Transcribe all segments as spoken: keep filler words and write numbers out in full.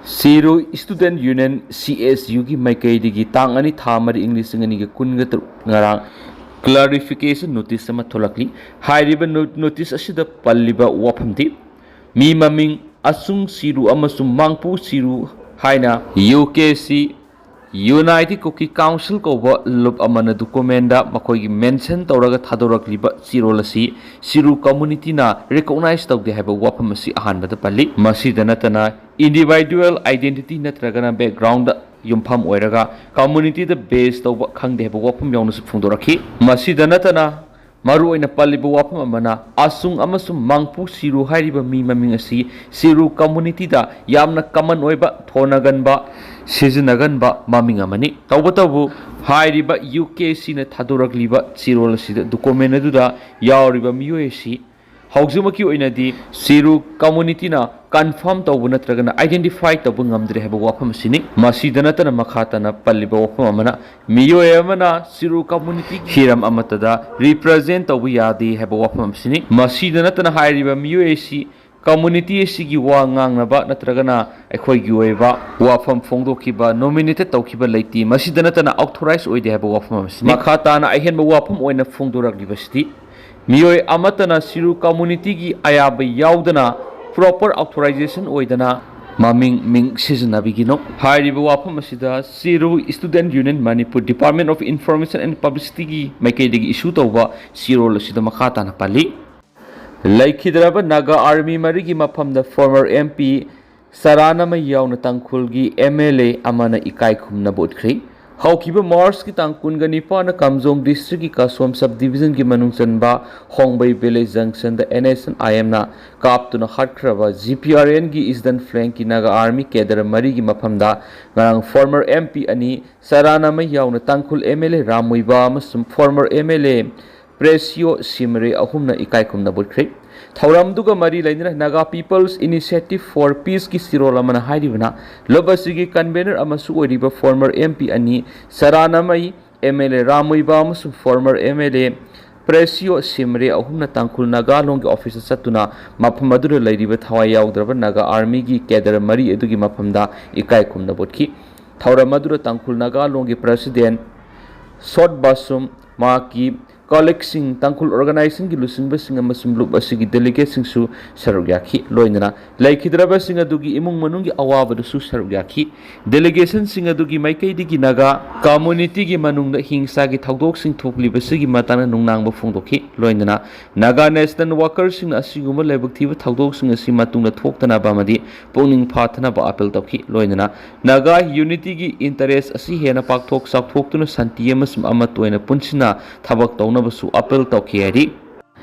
ꯁꯤꯔꯨ Student Union, C S U ꯒꯤ ꯃꯥꯏꯀꯩꯗꯒꯤ ꯇꯥꯡ ꯑꯅꯤ, ꯊꯥ ꯃꯔꯤ, ꯏꯪ ꯂꯤꯁꯤꯡ ꯑꯅꯤꯒ ꯀꯨꯟꯒ ꯇꯔꯨꯛ, ꯉꯔꯥꯡ clarification notice ꯑꯃ ꯊꯣꯛꯂꯛꯂꯤ꯫ ꯍꯥꯏꯔꯤꯕ no-, notice ꯑꯁꯤꯗ ꯄꯜꯂꯤꯕ ꯋꯥꯐꯝꯗꯤ, ꯃꯤ ꯃꯃꯤꯡ ꯑꯁꯨꯡ ꯁꯤꯔꯨ ꯑꯃꯁꯨꯡ ꯃꯥꯡꯄꯨ ꯁꯤꯔꯨ ꯍꯥꯏꯅ U K C, United Kuki Council ꯀꯧꯕ ꯂꯨꯞ ꯑꯃꯅ document ꯗ ꯃꯈꯣꯏꯒꯤ mention ꯇꯧꯔꯒ ꯊꯥꯗꯣꯔꯛꯂꯤꯕ ꯆꯤꯔꯣꯜ ꯑꯁꯤ ꯁꯤꯔꯨ community ꯅ recognize ꯇꯧꯗꯦ ꯍꯥꯏꯕ ꯋꯥꯐꯝ ꯑꯁꯤ ꯑꯍꯥꯟꯕꯗ ꯄꯜꯂꯤ꯫ ꯃꯁꯤꯗ ꯅꯠꯇꯅ, individual identity ꯅꯠꯇ꯭ꯔꯒꯅ background ꯗ ꯌꯨꯝꯐꯝ ꯑꯣꯏꯔꯒ community ꯗ base ꯇꯧꯕ ꯈꯪꯗꯦ ꯍꯥꯏꯕ ꯋꯥꯐꯝ ꯌꯥꯎꯅꯁꯨ ꯐꯣꯡꯗꯣꯔꯛꯈꯤ꯫ ꯃꯁꯤꯗ ꯅꯠꯇꯅ, ꯃꯔꯨꯑꯣꯏꯅ ꯄꯜꯂꯤꯕ ꯋꯥꯐꯝ ꯑꯃꯅ, ꯑꯁꯨꯡ ꯑꯃꯁꯨꯡ ꯃꯥꯡꯄꯨ ꯁꯤꯔꯨ ꯍꯥꯏꯔꯤꯕ ꯃꯤ ꯃꯃꯤꯡ ꯑꯁꯤ ꯁꯤꯔꯨ community ꯗ ꯌꯥꯝꯅ common ꯑꯣꯏꯕ, ꯊꯣꯟꯅꯒꯟꯕ, ꯁꯤꯖꯤꯟꯅꯒꯟꯕ ꯃꯃꯤꯡ ꯑꯃꯅꯤ꯫ ꯇꯧꯕꯇꯕꯨ, ꯍꯥꯏꯔꯤꯕ U K C ꯅ ꯊꯥꯗꯣꯔꯛꯂꯤꯕ ꯆꯤꯔꯣꯜ ꯑꯁꯤꯗ document ꯑꯗꯨꯗ ꯌꯥꯎꯔꯤꯕ ꯃꯤꯑꯣꯏ ꯑꯁꯤ ꯍꯧꯖꯤꯛꯃꯛꯀꯤ ꯑꯣꯏꯅꯗꯤ ꯁꯤꯔꯨ community ꯅ confirm ꯇꯧꯕ ꯅꯠꯇ꯭ꯔꯒꯅ identify ꯇꯧꯕ ꯉꯝꯗ꯭ꯔꯦ ꯍꯥꯏꯕ ꯋꯥꯐꯝ ꯑꯁꯤꯅꯤ꯫ ꯃꯁꯤꯗ ꯅꯠꯇꯅ, ꯃꯈꯥ ꯇꯥꯅ ꯄꯜꯂꯤꯕ ꯋꯥꯐꯝ ꯑꯃꯅ, ꯃꯤꯑꯣꯏ ꯑꯃꯅ ꯁꯤꯔꯨ community ꯒꯤ ꯍꯤꯔꯝ ꯑꯃꯠꯇꯗ represent ꯇꯧꯕ ꯌꯥꯗꯦ ꯍꯥꯏꯕ ꯋꯥꯐꯝ ꯑꯁꯤꯅꯤ꯫ ꯃꯁꯤꯗ ꯅꯠꯇꯅ, ꯍꯥꯏꯔꯤꯕ ꯃꯤꯑꯣꯏ ꯑꯁꯤ community ꯑꯁꯤꯒꯤ ꯋꯥ ꯉꯥꯡꯅꯕ ꯅꯠꯇ꯭ꯔꯒꯅ ꯑꯩꯈꯣꯏꯒꯤ ꯑꯣꯏꯕ ꯋꯥꯐꯝ ꯐꯣꯡꯗꯣꯛꯈꯤꯕ, nominated ꯇꯧꯈꯤꯕ ꯂꯩꯇꯦ꯫ ꯃꯁꯤꯗ ꯅꯠꯇꯅ, authorize ꯑꯣꯏꯗꯦ ꯍꯥꯏꯕ ꯋꯥꯐꯝ ꯑꯁꯤꯅꯤ꯫ ꯃꯈꯥ ꯇꯥꯅ ꯑꯍꯦꯟꯕ ꯋꯥꯐꯝ ꯑꯣꯏꯅ ꯐꯣꯡꯗꯣꯔꯛꯂꯤꯕꯁꯤꯗꯤ, ꯃꯤꯑꯣꯏ ꯑꯃꯠꯇꯅ ꯁꯤꯔꯨ community ꯒꯤ ꯑꯌꯥꯕ ꯌꯥꯎꯗꯅ, proper authorization ꯑꯣꯏꯗꯅ ꯃꯃꯤꯡ ꯃꯤꯡ ꯁꯤꯖꯤꯟꯅꯕꯤꯒꯅꯨ꯫ ꯍꯥꯏꯔꯤꯕ ꯋꯥꯐꯝ ꯑꯁꯤꯗ ꯁꯤꯔꯨ Student Union Manipur, Department of Information and Publicity ꯒꯤ ꯃꯥꯏꯀꯩꯗꯒꯤ issue ꯇꯧꯕ ꯆꯤꯔꯣꯜ ꯑꯁꯤꯗ ꯃꯈꯥ ꯇꯥꯅ ꯄꯜꯂꯤ꯫ ꯂꯩꯈꯤꯗ꯭ꯔꯕ ꯅꯥꯒꯥ army ꯃꯔꯤꯒꯤ ꯃꯐꯝꯗ former M P ꯁꯔꯥꯅꯃꯩ ꯌꯥꯎꯅ ꯇꯥꯡꯈꯨꯜꯒꯤ M L A ꯑꯃꯅ ꯏꯀꯥꯏ ꯈꯨꯝꯅꯕ ꯎꯠꯈ꯭ꯔꯤ꯫ ꯍꯧꯈꯤꯕ March ꯀꯤ ꯇꯥꯡ ꯀꯨꯟꯒ ꯅꯤꯄꯥꯟꯗ ꯀꯥꯝꯖꯣꯡ district ꯀꯤ ꯀꯥꯁꯣꯝ sub division ꯒꯤ ꯃꯅꯨꯡ ꯆꯟꯕ ꯍꯣꯡꯕꯩ village junction the N S N I M ꯅ ꯀꯥꯞꯇꯨꯅ ꯍꯥꯠꯈ꯭ꯔꯕ G P R N ꯒꯤ Eastern Flank ꯀꯤ ꯅꯥꯒꯥ army cadre ꯃꯔꯤꯒꯤ ꯃꯐꯝꯗ ꯉꯔꯥꯡ former M P ꯑꯅꯤ, ꯁꯔꯥꯅꯃꯩ ꯌꯥꯎꯅ ꯇꯥꯡꯈꯨꯜ M L A ꯔꯥꯝ ꯃꯨꯏꯕꯥ ꯑꯃꯁꯨꯡ former M L A ꯄ꯭ꯔꯦꯁꯤꯌꯣ ꯁꯤꯃꯔꯦ ꯑꯍꯨꯝꯅ ꯏꯀꯥꯏ ꯈꯨꯝꯅꯕ ꯎꯠꯈ꯭ꯔꯦ꯫ ꯊꯧꯔꯝꯗꯨꯒ ꯃꯔꯤ ꯂꯩꯅꯅ Naga People's Initiative for Peace ꯀꯤ ꯆꯤꯔꯣꯜ ꯑꯃꯅ ꯍꯥꯏꯔꯤꯕꯅ, ꯂꯨꯞ ꯑꯁꯤꯒꯤ convener ꯑꯃꯁꯨ ꯑꯣꯏꯔꯤꯕ former M P ꯑꯅꯤ, ꯁꯔꯥꯅꯃꯩ M L A ꯔꯥꯝ ꯃꯨꯏꯕꯥ ꯑꯃꯁꯨꯡ former M L A ꯄ꯭ꯔꯦꯁꯤꯌꯣ ꯁꯤꯝꯔꯦ ꯑꯍꯨꯝꯅ ꯇꯥꯡꯈꯨꯜ ꯅꯥꯒꯥ ꯂꯣꯟꯒꯤ ꯑꯣꯐꯤꯁꯇ ꯆꯠꯇꯨꯅ ꯃꯐꯝ ꯑꯗꯨꯗ ꯂꯩꯔꯤꯕ ꯊꯋꯥꯏ ꯌꯥꯎꯗ꯭ꯔꯕ ꯅꯥꯒꯥ ꯑꯥꯔꯃꯤꯒꯤ ꯀꯦꯗꯔ ꯃꯔꯤ ꯑꯗꯨꯒꯤ ꯃꯐꯝꯗ ꯏꯀꯥꯏ ꯈꯨꯝꯅꯕ ꯎꯠꯈꯤ꯫ ꯊꯧꯔꯝ ꯑꯗꯨꯗ ꯇꯥꯡꯈꯨꯜ ꯅꯥꯒꯥ ꯂꯣꯟꯒꯤ ꯄ꯭ꯔꯦꯁꯤꯗꯦꯟ ꯁꯣꯠ ꯕꯥꯁꯨꯝ, ꯃꯍꯥꯛꯀꯤ ꯀꯣꯂꯤꯛꯁꯤꯡ, ꯇꯥꯡꯈꯨꯜ ꯑꯣꯔꯒꯅꯥꯏꯖꯦꯁꯟꯒꯤ ꯂꯨꯆꯤꯡꯕꯁꯤꯡ ꯑꯃꯁꯨꯡ ꯂꯨꯞ ꯑꯁꯤꯒꯤ ꯗꯦꯂꯤꯒꯦꯠꯁꯤꯡꯁꯨ ꯁꯔꯨꯛ ꯌꯥꯈꯤ꯫ ꯂꯣꯏꯅꯅ ꯂꯩꯈꯤꯗ꯭ꯔꯕꯁꯤꯡ ꯑꯗꯨꯒꯤ ꯏꯃꯨꯡ ꯃꯅꯨꯡꯒꯤ ꯑꯋꯥꯕꯗꯨꯁꯨ ꯁꯔꯨꯛ ꯌꯥꯈꯤ꯫ ꯗꯦꯂꯤꯒꯦꯁꯟꯁꯤꯡ ꯑꯗꯨꯒꯤ ꯃꯥꯏꯀꯩꯗꯒꯤ ꯅꯥꯒꯥ ꯀꯝꯃ꯭ꯌꯨꯅꯤꯇꯤꯒꯤ ꯃꯅꯨꯡꯗ ꯍꯤꯡꯁꯥꯒꯤ ꯊꯧꯗꯣꯛꯁꯤꯡ ꯊꯣꯛꯂꯤꯕꯁꯤꯒꯤ ꯃꯇꯥꯡꯗ ꯅꯨꯡꯅꯥꯡꯕ ꯐꯣꯡꯗꯣꯛꯈꯤ꯫ ꯂꯣꯏꯅꯅ ꯅꯥꯒꯥ ꯅꯦꯁꯅꯦꯜ ꯋꯥꯀꯔꯁꯤꯡꯅ ꯑꯁꯤꯒꯨꯝꯕ ꯂꯥꯏꯕꯛ ꯊꯤꯕ ꯊꯧꯗꯣꯛꯁꯤꯡ ꯑꯁꯤ ꯃꯇꯨꯡꯗ ꯊꯣꯛꯇꯅꯕ ꯑꯃꯗꯤ ꯄꯨꯛꯅꯤꯡ ꯐꯥꯊꯅꯕ ꯑꯥꯄꯤꯜ ꯇꯧꯈꯤ꯫ ꯂꯣꯏꯅꯅ ꯅꯥꯒꯥ ꯌꯨꯅꯤꯇꯤꯒꯤ ꯏꯟꯇꯔꯦꯁ ꯑꯁꯤ ꯍꯦꯟꯅ ꯄꯥꯛꯊꯣꯛ ꯆꯥꯎꯊꯣꯛꯇꯨꯅ ꯁꯥꯟꯇꯤ ꯑꯃꯁꯨꯡ ꯑꯃꯠꯇ ꯑꯣꯏꯅ ꯄꯨꯟꯁꯤꯟꯅ ꯊꯕꯛ ꯇꯧꯅꯕꯁꯨ ꯑꯥꯄꯤꯜ ꯇꯧꯈꯤ ꯍꯥꯏꯔꯤ꯫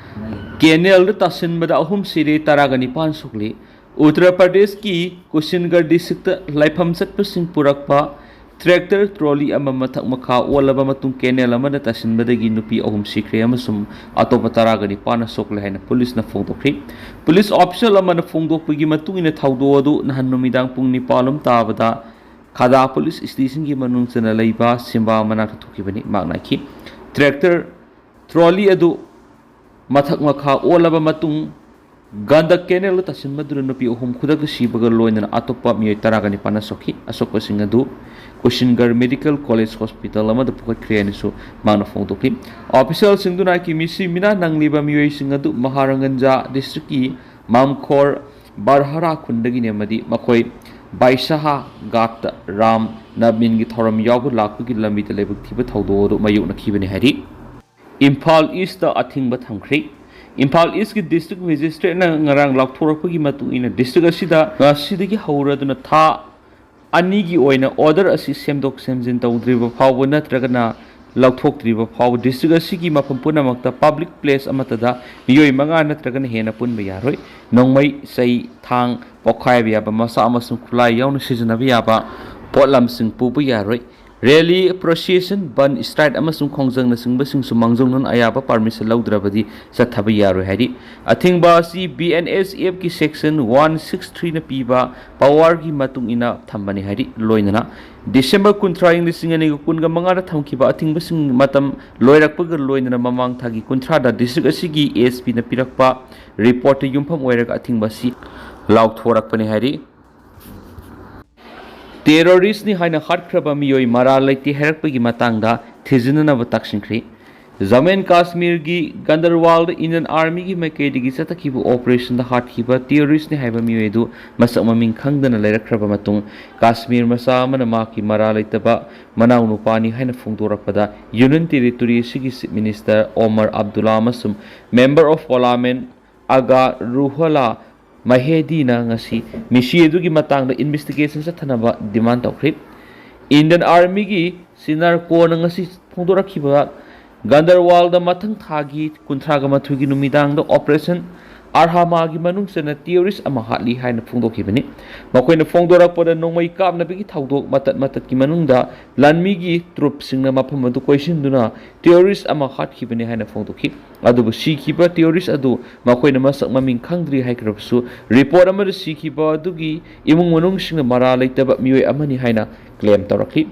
ꯀꯦꯅꯦꯜꯗ ꯇꯥꯁꯤꯟꯕꯗ ꯑꯍꯨꯝ ꯁꯤꯔꯦ, ꯇꯔꯥꯒ ꯅꯤꯄꯥꯟ ꯁꯣꯛꯂꯤ꯫ ꯎꯠꯇꯔ ꯄ꯭ꯔꯗꯦꯁꯀꯤ ꯀꯨꯁꯤꯟꯒꯔ ꯗꯤꯁꯇ꯭ꯔꯤꯛꯇ ꯂꯥꯏꯐꯝ ꯆꯠꯄꯁꯤꯡ ꯄꯨꯔꯛꯄ ꯇ꯭ꯔꯦꯛꯇꯔ ꯇ꯭ꯔꯣꯂꯤ ꯑꯃ ꯃꯊꯛ ꯃꯈꯥ ꯑꯣꯜꯂꯕ ꯃꯇꯨꯡ ꯀꯦꯅꯦꯜ ꯑꯃꯗ ꯇꯥꯁꯤꯟꯕꯗꯒꯤ ꯅꯨꯄꯤ ꯑꯍꯨꯝ ꯁꯤꯈ꯭ꯔꯦ ꯑꯃꯁꯨꯡ ꯑꯇꯣꯞꯄ ꯇꯔꯥꯒ ꯅꯤꯄꯥꯟꯅ ꯁꯣꯛꯂꯦ ꯍꯥꯏꯅ ꯄꯨꯂꯤꯁꯅ ꯐꯣꯡꯗꯣꯛꯈ꯭ꯔꯤ꯫ ꯄꯨꯂꯤꯁ ꯑꯣꯐꯤꯁꯤꯌꯦꯜ ꯑꯃꯅ ꯐꯣꯡꯗꯣꯛꯄꯒꯤ ꯃꯇꯨꯡ ꯏꯟꯅ ꯊꯧꯗꯣꯛ ꯑꯗꯨ ꯅꯍꯥꯟ ꯅꯨꯃꯤꯗꯥꯡ ꯄꯨꯡ ꯅꯤꯄꯥꯟ ꯂꯣꯝ ꯇꯥꯕꯗ ꯈꯥꯗꯥ ꯄꯨꯂꯤꯁ ꯁ꯭ꯇꯦꯁꯟꯒꯤ ꯃꯅꯨꯡ ꯆꯟꯅ ꯂꯩꯕ ꯁꯤꯝꯕꯥ ꯃꯅꯥꯛꯇ ꯊꯣꯛꯈꯤꯕꯅꯤ꯫ ꯃꯍꯥꯛꯅ ꯍꯥꯏꯈꯤ, ꯇ꯭ꯔꯦꯛꯇꯔ ꯇ꯭ꯔꯣꯂꯤ ꯑꯗꯨ ꯃꯊꯛ ꯃꯈꯥ ꯑꯣꯜꯂꯕ ꯃꯇꯨꯡ ꯒꯟꯗꯛ ꯀꯦꯅꯦꯜꯗ ꯇꯥꯁꯤꯟꯕꯗꯨꯅ ꯅꯨꯄꯤ ꯑꯍꯨꯝ ꯈꯨꯗꯛꯇ ꯁꯤꯕꯒ ꯂꯣꯏꯅꯅ ꯑꯇꯣꯞꯄ ꯃꯤꯑꯣꯏ ꯇꯔꯥꯒ ꯅꯤꯄꯥꯟꯅ ꯁꯣꯛꯈꯤ꯫ ꯑꯁꯣꯛꯄꯁꯤꯡ ꯑꯗꯨ ꯀꯨꯁꯤꯟꯒꯔ ꯃꯦꯗꯤꯀꯦꯜ ꯀꯣꯂꯦꯖ ꯍꯣꯁꯄꯤꯇꯥꯜ ꯑꯃꯗ ꯄꯨꯈꯠꯈ꯭ꯔꯦ ꯍꯥꯏꯅꯁꯨ ꯃꯍꯥꯛꯅ ꯐꯣꯡꯗꯣꯛꯈꯤ꯫ ꯑꯣꯐꯤꯁꯤꯌꯦꯜꯁꯤꯡꯗꯨꯅ ꯍꯥꯏꯈꯤ, ꯃꯤꯁꯤ ꯃꯤꯅꯥ ꯅꯪꯂꯤꯕ ꯃꯤꯑꯣꯏꯁꯤꯡ ꯑꯗꯨ ꯃꯍꯥꯔꯥꯡꯒꯟꯖꯥ ꯗꯤꯁꯇ꯭ꯔꯤꯛꯀꯤ ꯃꯥꯝꯈꯣꯔ ꯕꯥꯔꯍꯥꯔꯥ ꯈꯨꯟꯗꯒꯤꯅꯤ ꯑꯃꯗꯤ ꯃꯈꯣꯏ ꯕꯥꯏꯁꯥꯍꯥ ꯒꯥꯠꯇ ꯔꯥꯝ ꯅꯕꯤꯟꯒꯤ ꯊꯧꯔꯝ ꯌꯥꯎꯕ ꯂꯥꯛꯄꯒꯤ ꯂꯝꯕꯤꯗ ꯂꯥꯏꯕꯛ ꯊꯤꯕ ꯊꯧꯗꯣꯛ ꯑꯗꯨ ꯃꯥꯌꯣꯛꯅꯈꯤꯕꯅꯤ ꯍꯥꯏꯔꯤ꯫ ꯏꯝꯐꯥꯜ ꯏꯁꯇ ꯑꯊꯤꯡꯕ ꯊꯝꯈ꯭ꯔꯦ꯫ ꯏꯝꯐꯥꯜ ꯏꯁꯀꯤ ꯗꯤꯁꯇ꯭ꯔꯤꯛ ꯃꯦꯖꯤꯁꯇ꯭ꯔꯦꯠꯅ ꯉꯔꯥꯡ ꯂꯥꯎꯊꯣꯔꯛꯄꯒꯤ ꯃꯇꯨꯡ ꯏꯟꯅ ꯗꯤꯁꯇ꯭ꯔꯤꯛ ꯑꯁꯤꯗ ꯉꯁꯤꯗꯒꯤ ꯍꯧꯔꯗꯨꯅ ꯊꯥ ꯑꯅꯤꯒꯤ ꯑꯣꯏꯅ ꯑꯣꯔꯗꯔ ꯑꯁꯤ ꯁꯦꯝꯗꯣꯛ ꯁꯦꯝꯖꯤꯟ ꯇꯧꯗ꯭ꯔꯤꯕ ꯐꯥꯎꯕ ꯅꯠꯇ꯭ꯔꯒꯅ ꯂꯧꯊꯣꯛꯇ꯭ꯔꯤꯕ ꯐꯥꯎꯕ ꯗꯤꯁꯇ꯭ꯔꯤꯛ ꯑꯁꯤꯒꯤ ꯃꯐꯝ ꯄꯨꯝꯅꯃꯛꯇ ꯄꯕ꯭ꯂꯤꯛ ꯄ꯭ꯂꯦꯁ ꯑꯃꯠꯇꯗ ꯃꯤꯑꯣꯏ ꯃꯉꯥ ꯅꯠꯇ꯭ꯔꯒꯅ ꯍꯦꯟꯅ ꯄꯨꯟꯕ ꯌꯥꯔꯣꯏ꯫ ꯅꯣꯡꯃꯩ, ꯆꯩ, ꯊꯥꯡ, ꯄꯣꯈꯥꯏꯕ ꯌꯥꯕ ꯃꯆꯥ ꯑꯃꯁꯨꯡ ꯈꯨꯠꯂꯥꯏ ꯌꯥꯎꯅ ꯁꯤꯖꯤꯟꯅꯕ ꯌꯥꯕ ꯄꯣꯠꯂꯝꯁꯤꯡ ꯄꯨꯕ ꯌꯥꯔꯣꯏ꯫ Rally, procession, bandh, strike ꯑꯃꯁꯨꯡ ꯈꯣꯡꯖꯪꯅꯆꯤꯡꯕꯁꯤꯡꯁꯨ ꯃꯥꯡꯖꯧꯅꯅ ꯑꯌꯥꯕ permission ꯂꯧꯗ꯭ꯔꯕꯗꯤ ꯆꯠꯊꯕ ꯌꯥꯔꯣꯏ ꯍꯥꯏꯔꯤ꯫ ꯑꯊꯤꯡꯕ ꯑꯁꯤ B N S F ꯀꯤ section one six three ꯅ ꯄꯤꯕ power ꯒꯤ ꯃꯇꯨꯡ ꯏꯟꯅ ꯊꯝꯕꯅꯤ ꯍꯥꯏꯔꯤ꯫ ꯂꯣꯏꯅꯅ December ꯀꯨꯟꯊ꯭ꯔꯥ, ꯏꯪ ꯂꯤꯁꯤꯡ ꯑꯅꯤꯒ ꯀꯨꯟꯒ ꯃꯉꯥꯗ ꯊꯝꯈꯤꯕ ꯑꯊꯤꯡꯕꯁꯤꯡ ꯃꯇꯝ ꯂꯣꯏꯔꯛꯄꯒ ꯂꯣꯏꯅꯅ ꯃꯃꯥꯡ ꯊꯥꯒꯤ ꯀꯨꯟꯊ꯭ꯔꯥꯗ district ꯑꯁꯤꯒꯤ S P ꯅ ꯄꯤꯔꯛꯄ report ꯇ ꯌꯨꯝꯐꯝ ꯑꯣꯏꯔꯒ ꯑꯊꯤꯡꯕ ꯑꯁꯤ ꯂꯥꯎꯊꯣꯔꯛꯄꯅꯤ ꯍꯥꯏꯔꯤ꯫ Terrorist ꯅꯤ ꯍꯥꯏꯅ ꯍꯥꯠꯈ꯭ꯔꯕ ꯃꯤꯑꯣꯏ ꯃꯔꯥꯜ ꯂꯩꯇꯦ ꯍꯥꯏꯔꯛꯄꯒꯤ ꯃꯇꯥꯡꯗ ꯊꯤꯖꯤꯟꯅꯅꯕ ꯇꯛꯁꯤꯟꯈ꯭ꯔꯤ꯫ ꯖꯝꯃꯨ ꯑꯦꯟ ꯀꯥꯁꯃꯤꯔꯒꯤ ꯒꯟꯗꯔꯋꯥꯜꯗ Indian Army ꯒꯤ ꯃꯥꯏꯀꯩꯗꯒꯤ ꯆꯠꯊꯈꯤꯕ operation ꯗ ꯍꯥꯠꯈꯤꯕ terrorist ꯅꯤ ꯍꯥꯏꯕ ꯃꯤꯑꯣꯏ ꯑꯗꯨ ꯃꯁꯛ ꯃꯃꯤꯡ ꯈꯪꯗꯅ ꯂꯩꯔꯛꯈ꯭ꯔꯕ ꯃꯇꯨꯡ, ꯀꯥꯁꯃꯤꯔ ꯃꯆꯥ ꯑꯃꯅ ꯃꯍꯥꯛꯀꯤ ꯃꯔꯥꯜ ꯂꯩꯇꯕ ꯃꯅꯥꯎꯅꯨꯄꯥꯅꯤ ꯍꯥꯏꯅ ꯐꯣꯡꯗꯣꯔꯛꯄꯗ, Union Territory ꯑꯁꯤꯒꯤ Chief Minister ꯑꯣꯃꯔ ꯑꯕꯗꯨꯜꯂꯥ ꯑꯃꯁꯨꯡ Member of Parliament ꯑꯒꯥ ꯔꯨꯍꯨꯂꯥ ꯃꯍꯦꯗꯤꯅ ꯉꯁꯤ ꯃꯤꯁꯤ ꯑꯗꯨꯒꯤ ꯃꯇꯥꯡꯗ investigation ꯆꯠꯊꯅꯕ demand ꯇꯧꯈ꯭ꯔꯤ꯫ Indian Army ꯒꯤ senior corps ꯅ ꯉꯁꯤ ꯐꯣꯡꯗꯣꯔꯛꯈꯤꯕ, ꯒꯟꯗꯔꯋꯥꯜꯗ ꯃꯊꯪ ꯊꯥꯒꯤ ꯀꯨꯟꯊ꯭ꯔꯥꯒ ꯃꯥꯊꯣꯏꯒꯤ ꯅꯨꯃꯤꯗꯥꯡꯗ Operation Arhama ꯒꯤ ꯃꯅꯨꯡ ꯆꯟꯅ terrorist ꯑꯃ ꯍꯥꯠꯂꯤ ꯍꯥꯏꯅ ꯐꯣꯡꯗꯣꯛꯈꯤꯕꯅꯤ꯫ ꯃꯈꯣꯏꯅ ꯐꯣꯡꯗꯣꯔꯛꯄꯗ, ꯅꯣꯡꯃꯩ ꯀꯥꯞꯅꯕꯒꯤ ꯊꯧꯗꯣꯛ ꯃꯇꯠ ꯃꯇꯠꯀꯤ ꯃꯅꯨꯡꯗ ꯂꯥꯟꯃꯤꯒꯤ troop ꯁꯤꯡꯅ ꯃꯐꯝ ꯑꯗꯨ ꯀꯣꯏꯁꯤꯟꯗꯨꯅ terrorist ꯑꯃ ꯍꯥꯠꯈꯤꯕꯅꯤ ꯍꯥꯏꯅ ꯐꯣꯡꯗꯣꯛꯈꯤ꯫ ꯑꯗꯨꯕꯨ ꯁꯤꯈꯤꯕ terrorist ꯑꯗꯨ ꯃꯈꯣꯏꯅ ꯃꯁꯛ ꯃꯃꯤꯡ ꯈꯪꯗ꯭ꯔꯤ ꯍꯥꯏꯈ꯭ꯔꯕꯁꯨ, report ꯑꯃꯗ ꯁꯤꯈꯤꯕ ꯑꯗꯨꯒꯤ ꯏꯃꯨꯡ ꯃꯅꯨꯡꯁꯤꯡꯅ ꯃꯔꯥꯜ ꯂꯩꯇꯕ ꯃꯤꯑꯣꯏ ꯑꯃꯅꯤ ꯍꯥꯏꯅ claim ꯇꯧꯔꯛꯈꯤ꯫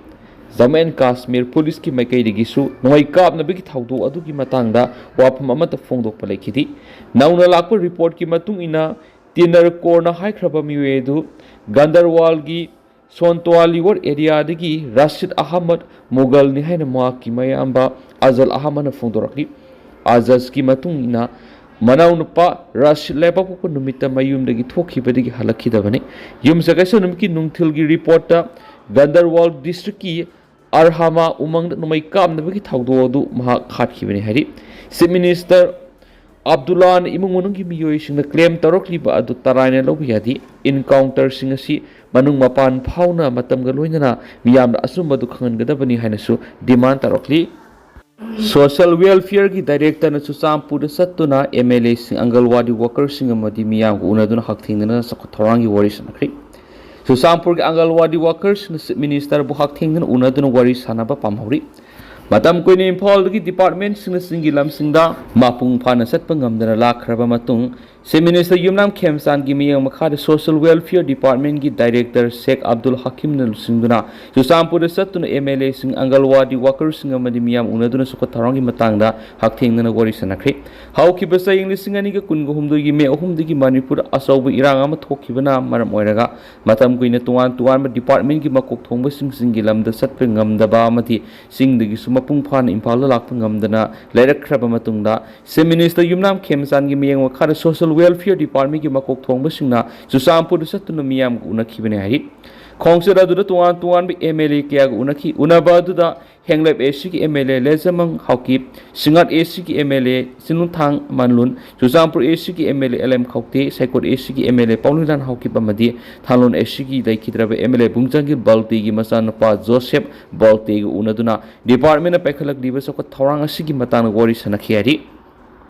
ꯖꯝꯃꯨ ꯑꯦꯟ ꯀꯥꯁꯃꯤꯔ ꯄꯨꯂꯤꯁꯀꯤ ꯃꯥꯏꯀꯩꯗꯒꯤꯁꯨ ꯅꯣꯡꯃꯩ ꯀꯥꯞꯅꯕꯒꯤ ꯊꯧꯗꯣꯛ ꯑꯗꯨꯒꯤ ꯃꯇꯥꯡꯗ ꯋꯥꯐꯝ ꯑꯃꯠꯇ ꯐꯣꯡꯗꯣꯛꯄ ꯂꯩꯈꯤꯗꯦ꯫ ꯅꯧꯅ ꯂꯥꯛꯄ report ꯀꯤ ꯃꯇꯨꯡ ꯏꯟꯅ, senior corps ꯅ ꯍꯥꯏꯈ꯭ꯔꯕ ꯃꯤꯑꯣꯏ ꯑꯗꯨ ꯒꯟꯗꯔꯋꯥꯜꯒꯤ ꯁꯣꯟꯇꯣꯋꯥꯂꯤꯋꯔ area ꯗꯒꯤ ꯔꯥꯁꯤꯗ ꯑꯍꯃꯗ ꯃꯨꯒꯜꯅꯤ ꯍꯥꯏꯅ ꯃꯍꯥꯛꯀꯤ ꯃꯌꯥꯝꯕ ꯑꯖꯜ ꯑꯍꯃꯗꯅ ꯐꯣꯡꯗꯣꯔꯛꯂꯤ꯫ ꯑꯖꯖꯀꯤ ꯃꯇꯨꯡ ꯏꯟꯅ, ꯃꯅꯥꯎꯅꯨꯄꯥ ꯔꯥꯁꯤꯗ ꯂꯩꯕꯥꯛꯄꯣꯛꯄ ꯅꯨꯃꯤꯠꯇ ꯃꯌꯨꯝꯗꯒꯤ ꯊꯣꯛꯈꯤꯕꯗꯒꯤ ꯍꯜꯂꯛꯈꯤꯗꯕꯅꯤ꯫ ꯌꯨꯝꯁꯀꯩꯁ ꯅꯨꯃꯤꯠꯀꯤ ꯅꯨꯡꯊꯤꯜꯒꯤ report ꯇ ꯒꯟꯗꯔꯋꯥꯜ district ꯀꯤ ꯑꯔꯍꯥꯃꯥ ꯎꯃꯪꯗ ꯅꯣꯡꯃꯩ ꯀꯥꯞꯅꯕꯒꯤ ꯊꯧꯗꯣꯛ ꯑꯗꯨ ꯃꯍꯥꯛ ꯍꯥꯠꯈꯤꯕꯅꯤ ꯍꯥꯏꯔꯤ꯫ Chief Minister ꯑꯕꯗꯨꯜꯂꯥꯅ ꯏꯃꯨꯡ ꯃꯅꯨꯡꯒꯤ ꯃꯤꯑꯣꯏꯁꯤꯡꯅ claim ꯇꯧꯔꯛꯂꯤꯕ ꯑꯗꯨ ꯇꯔꯥꯏꯅ ꯂꯧꯕ ꯌꯥꯗꯦ꯫ Encounter ꯁꯤꯡ ꯑꯁꯤ ꯃꯅꯨꯡ ꯃꯄꯥꯟ ꯐꯥꯎꯅ ꯃꯇꯝꯒ ꯂꯣꯏꯅꯅ ꯃꯤꯌꯥꯝꯅ ꯑꯆꯨꯝꯕꯗꯨ ꯈꯪꯍꯟꯒꯗꯕꯅꯤ ꯍꯥꯏꯅꯁꯨ demand ꯇꯧꯔꯛꯂꯤ꯫ Social Welfare ꯒꯤ Director ꯅ ꯆꯨꯔꯆꯥꯟꯄꯨꯔꯗ ꯆꯠꯇꯨꯅ M L A ꯁꯤꯡ, ꯑꯪꯒꯜꯋꯥꯗꯤ worker ꯁꯤꯡ ꯑꯃꯗꯤ ꯃꯤꯌꯥꯝꯒ ꯎꯅꯗꯨꯅ ꯍꯛꯊꯦꯡꯅꯅ ꯆꯥꯎꯈꯠ ꯊꯧꯔꯥꯡꯒꯤ ꯋꯥꯔꯤ ꯁꯥꯟꯅꯈ꯭ꯔꯦ꯫ ꯆꯨꯔꯆꯥꯟꯄꯨꯔꯒꯤ ꯑꯪꯒꯜꯋꯥꯗꯤ ꯋꯥꯀꯔꯁꯤꯡꯅ ꯆꯤꯐ ꯃꯤꯅꯤꯁꯇꯔꯕꯨ ꯍꯛꯊꯦꯡꯅꯅ ꯎꯅꯗꯨꯅ ꯋꯥꯔꯤ ꯁꯥꯟꯅꯕ ꯄꯥꯝꯍꯧꯔꯤ꯫ ꯃꯇꯝ ꯀꯨꯏꯅ ꯏꯝꯐꯥꯜꯗꯒꯤ ꯗꯤꯄꯥꯔꯠꯃꯦꯟꯁꯤꯡꯅ ꯆꯤꯡꯒꯤ ꯂꯝꯁꯤꯡꯗ ꯃꯄꯨꯡ ꯐꯥꯅ ꯆꯠꯄ ꯉꯝꯗꯅ ꯂꯥꯛꯈ꯭ꯔꯕ ꯃꯇꯨꯡ, ꯆꯤꯐ ꯃꯤꯅꯤꯁꯇꯔ ꯌꯨꯝꯅꯥꯝ ꯈꯦꯝꯆꯥꯟꯒꯤ ꯃꯤꯠꯌꯦꯡ ꯃꯈꯥꯗ ꯁꯣꯁꯤꯌꯦꯜ ꯋꯦꯜꯐꯤꯌꯔ ꯗꯤꯄꯥꯔꯠꯃꯦꯟꯒꯤ ꯗꯥꯏꯔꯦꯛꯇꯔ ꯁꯦꯛ ꯑꯕꯗꯨꯜ ꯍꯀꯤꯝꯅ ꯂꯨꯆꯤꯡꯗꯨꯅ ꯆꯨꯔꯆꯥꯟꯄꯨꯔꯗ ꯆꯠꯇꯨꯅ ꯑꯦꯝ ꯑꯦꯜ ꯑꯦꯁꯤꯡ, ꯑꯪꯒꯜꯋꯥꯗꯤ ꯋꯥꯀꯔꯁꯤꯡ ꯑꯃꯗꯤ ꯃꯤꯌꯥꯝ ꯎꯅꯗꯨꯅ ꯆꯥꯎꯈꯠ ꯊꯧꯔꯥꯡꯒꯤ ꯃꯇꯥꯡꯗ ꯍꯛꯊꯦꯡꯅꯅ ꯋꯥꯔꯤ ꯁꯥꯟꯅꯈ꯭ꯔꯦ꯫ ꯍꯧꯈꯤꯕ ꯆꯍꯤ ꯂꯤꯁꯤꯡ ꯑꯅꯤꯒ ꯀꯨꯟꯒ ꯍꯨꯝꯗꯣꯏꯒꯤ ꯃꯦ ꯑꯍꯨꯝꯗꯒꯤ ꯃꯅꯤꯄꯨꯔꯗ ꯑꯆꯧꯕ ꯏꯔꯥꯡ ꯑꯃ ꯊꯣꯛꯈꯤꯕꯅ ꯃꯔꯝ ꯑꯣꯏꯔꯒ ꯃꯇꯝ ꯀꯨꯏꯅ ꯇꯣꯉꯥꯟ ꯇꯣꯉꯥꯟꯕ ꯗꯤꯄꯥꯔꯠꯃꯦꯟꯒꯤ ꯃꯀꯣꯛ ꯊꯣꯡꯕꯁꯤꯡ ꯆꯤꯡꯒꯤ ꯂꯝꯗ ꯆꯠꯄ ꯉꯝꯗꯕ ꯑꯃꯗꯤ ꯆꯤꯡꯗꯒꯤꯁꯨ ꯃꯄꯨꯡ ꯐꯥꯅ ꯏꯝꯐꯥꯜꯗ ꯂꯥꯛꯄ ꯉꯝꯗꯅ ꯂꯩꯔꯛꯈ꯭ꯔꯕ ꯃꯇꯨꯡꯗ, ꯆꯤꯐ ꯃꯤꯅꯤꯁꯇꯔ ꯌꯨꯝꯅꯥꯝ ꯈꯦꯝꯆꯥꯟꯒꯤ ꯃꯤꯠꯌꯦꯡ ꯃꯈꯥꯗ ꯁꯣꯁꯤꯌꯦꯜ ꯋꯦꯜꯐꯤꯌꯔ ꯗꯤꯄꯥꯔꯠꯃꯦꯟꯒꯤ ꯃꯀꯣꯛ ꯊꯣꯡꯕꯁꯤꯡꯅ ꯆꯨꯔꯆꯥꯟꯄꯨꯔꯗ ꯆꯠꯇꯨꯅ ꯃꯤꯌꯥꯝꯒ ꯎꯅꯈꯤꯕꯅꯤ ꯍꯥꯏꯔꯤ꯫ ꯈꯣꯡꯆꯠ ꯑꯗꯨꯗ ꯇꯣꯉꯥꯟ ꯇꯣꯉꯥꯟꯕ ꯑꯦꯝ ꯑꯦꯜ ꯑꯦ ꯀꯌꯥꯒ ꯎꯅꯈꯤ꯫ ꯎꯅꯕ ꯑꯗꯨꯗ ꯍꯦꯡꯂꯦꯞ ꯑꯦ ꯁꯤꯒꯤ M L A Lejmang Haokip, Singngat A ꯁꯤꯒꯤ M L A Chinuthang Manlun, Churachandpur A ꯁꯤꯒꯤ M L A L M Khaute, Saikot A ꯁꯤꯒꯤ M L A Paolienlal Haokip ꯑꯃꯗꯤ ꯊꯥꯡꯂꯣꯟ ꯑꯦ ꯁꯤꯒꯤ ꯂꯩꯈꯤꯗ꯭ꯔꯕ ꯑꯦꯝ ꯑꯦꯜ ꯑꯦ ꯕꯨꯡꯖꯥꯡꯒꯤꯜ ꯕꯥꯜꯇꯦꯒꯤ ꯃꯆꯥꯅꯨꯄꯥ ꯖꯣꯁꯦꯞ ꯕꯥꯜꯇꯦꯒ ꯎꯅꯗꯨꯅ ꯗꯤꯄꯥꯔꯠꯃꯦꯟꯅ ꯄꯥꯏꯈꯠꯂꯛꯂꯤꯕ ꯆꯥꯎꯈꯠ ꯊꯧꯔꯥꯡ ꯑꯁꯤꯒꯤ ꯃꯇꯥꯡꯗ ꯋꯥꯔꯤ ꯁꯥꯟꯅꯈꯤ ꯍꯥꯏꯔꯤ꯫